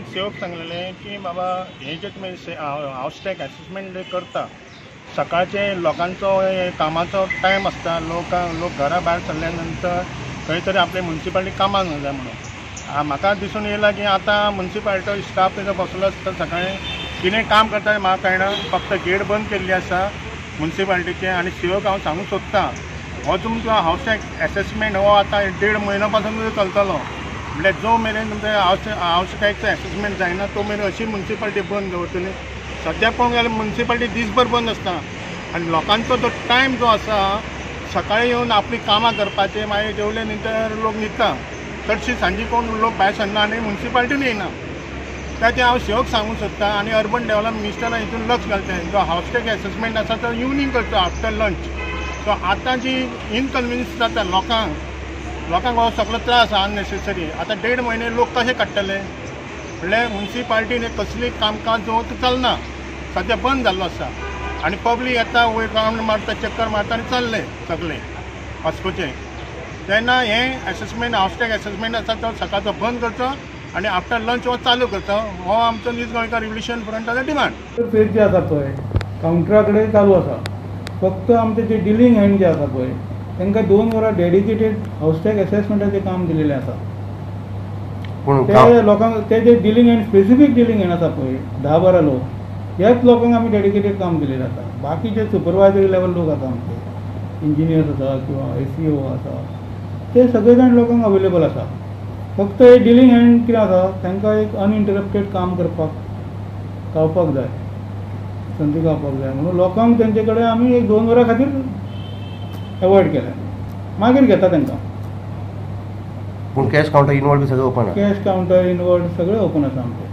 सीओक सांगलेलें की बाबा हे जे तुमी हावस टॅक्स एसेसमेंट करता सकाळचे लोकांचो कामाचो टायम आसता, लोक घरा भायर सरल्या नंतर खंय तरी आपले मुन्सिपालिटी कामाक जाय म्हणून. म्हाका दिसून येयला की आतां मुन्सिपालिटी स्टाफ थंय बसलो आसता, सकाळीं कितें काम करता म्हाका कळना, फक्त गेट बंद केल्ली आसा मुन्सिपालिटीचे. आनी सीओक हांव सांगूंक सोदतां हो तुमचो हावस टॅक्स एसेसमेंट हो आतां 1.5 म्हयनो पासून चलतलो, म्हणल्यार जो मेरेन तुमचें हावस टॅक्स एसेसमेंट जायना तो मेरेन अशी मुन्सिपालिटी बंद दवरतली. सद्या पळोवंक गेल्यार मुन्सिपालिटी दीसभर बंद आसता आनी लोकांचो तो टायम जो आसा सकाळीं येवन आपलीं कामां करपाचें, मागीर जेवले नंतर लोक न्हिदता, चडशी सांजे कोण लोक भायर सरना आनी मुन्सिपालिटीन येयना. ताचें हांव सीओक सांगूंक सोदतां आनी अर्बन डेवलपमेंट मिनिस्टरा हितून लक्ष घालचें, जो हावस टॅक्स एसेसमेंट आसा तो इवनींग करचो आफ्टर लंच. सो आतां जी इनकन्विनियन्स जाता लोकांक, लोकांक हो सगळो त्रास अननेसेसरी. आतां 1.5 म्हयने लोक कशे काडटले? म्हणल्यार मुन्सिपालिटीन कसली कामकाज जो चलना, सद्या बंद जाल्लो आसा आनी पब्लीक येता वयर रावंड मारता, चक्कर मारता आनी चल्ले सगळे वास्कोचे. तेन्ना हें एसेसमेंट हावस टॅक्स एसेसमेंट आसा तो सकाळचो बंद करचो आनी आफ्टर लंच हो चालू करचो, हो आमचो नीज गोंयकार रिव्होल्युशन फ्रंटाचो डिमांड. फेज जे आसा पळय कावंटरा कडेन चालू आसा, फक्त आमचे जे डिलींग हँड जे आसा पळय तांकां 2 वरां डेडिकेटेड हावस टॅक्स एसेसमेंटाचें काम दिलेलें आसा. ते लोकांक ते जे dealing hand specific dealing hand आसा पळय 10-12 लोक, ह्याच लोकांक आमी डेडिकेटेड काम दिलेलें आसा. बाकीचे सुपरवायजरी लेवल लोक आसा आमचे, इंजिनियर्स आसा किंवा ACO आसा, ते सगळे जाण लोकांक अवेलेबल आसा. फक्त हे डिलींग हँड कितें आसा तांकां एक अनइंटरप्टेड काम करपाक गावपाक जाय, संदी गावपाक जाय, म्हणून लोकांक तेंचे कडेन आमी एक 2 वरां खातीर एवॉयड केलें, मागीर घेता तांकां. पूण कॅश कावंटर इनवर्ड बी सगळें ओपन आसा? कॅश कावंटर इनवर्ड सगळें ओपन आसा आमचें.